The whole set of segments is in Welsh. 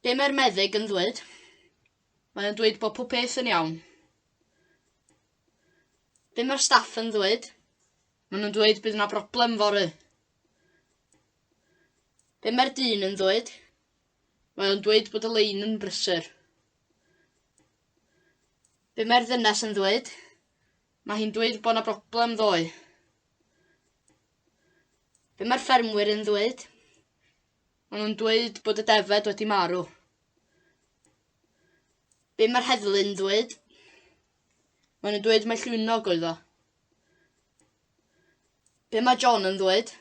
Be mae'r meddyg yn ddweud? Mae o'n dweud bod pob peth yn iawn. Be mae'r staff yn ddweud? Maen nhw'n dweud bydd yna broblem fory. Be mae'r dyn yn ddweud? Mae o'n dweud bod y lein yn brysur. Be mae'r ddynes yn ddweud? Mae hi'n dweud bod yna broblem ddoe. Be mae'r ffermwyr yn ddweud? Maen nhw'n dweud bod y defaid wedi marw. Be mae'r heddlu'n ddweud? Maen nhw'n dweud mai llwynog oedd o. Be mae John yn ddweud?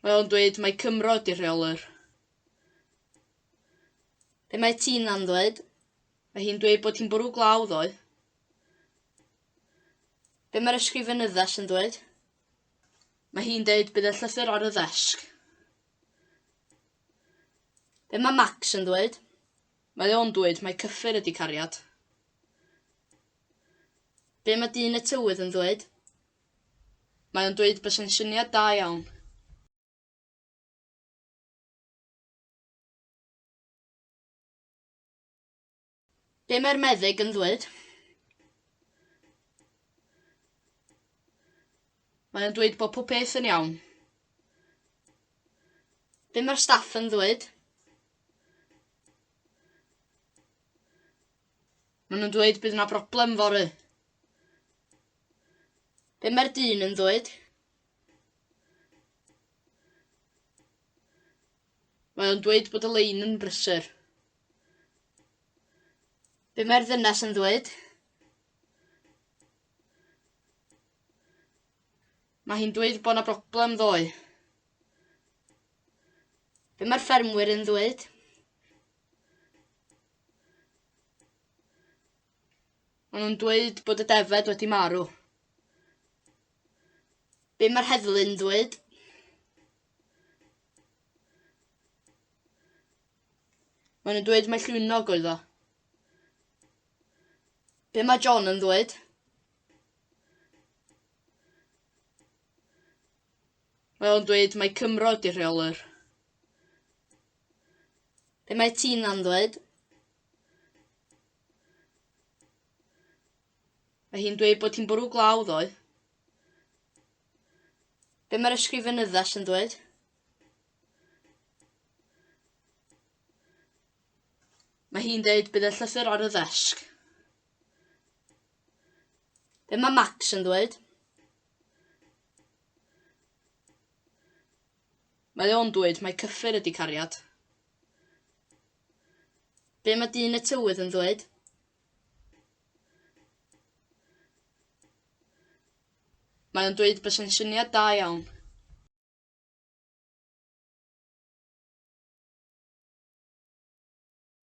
Mae o'n dweud mai Cymro ydy'r rheolwr. Be mae Tina'n ddweud? Mae hi'n dweud bod hi'n bwrw glaw ddoe. Be mae'r ysgrifenyddes yn dweud? Mae hi'n deud bydd y llythyr ar y ddesg. Be mae Max yn dweud? Mae o'n dweud mai cyffur ydy cariad. Be mae dyn y tywydd yn ddweud? Mae o'n dweud byse'n syniad da iawn. Be mae'r meddyg yn ddweud? Mae o'n dweud bod pob peth yn iawn. Be mae'r staff yn ddweud? Maen nhw'n dweud bydd yna broblem fory. Be mae'r dyn yn ddweud? Mae o'n dweud bod y lein yn brysur. Be mae'r ddynes yn ddweud? Mae hi'n dweud bod yna broblem ddoe. Be mae'r ffermwyr yn ddweud? Maen nhw'n dweud bod y defaid wedi marw. Be mae'r heddlu'n ddweud? Maen nhw'n dweud mai llwynog oedd o. Be mae John yn ddweud? Mae o'n dweud mai Cymro ydy'r rheolwr. Be mae Tina'n ddweud? Mae hi'n dweud bod hi'n bwrw glaw ddoe. Be mae'r ysgrifenyddes yn dweud? Mae hi'n dweud bydd y llythyr ar y ddesg. Be mae Max yn dweud? Mae o'n dweud mai cyffur ydy cariad. Be mae dyn y tywydd yn ddweud? Mae o'n dweud byse'n syniad da iawn.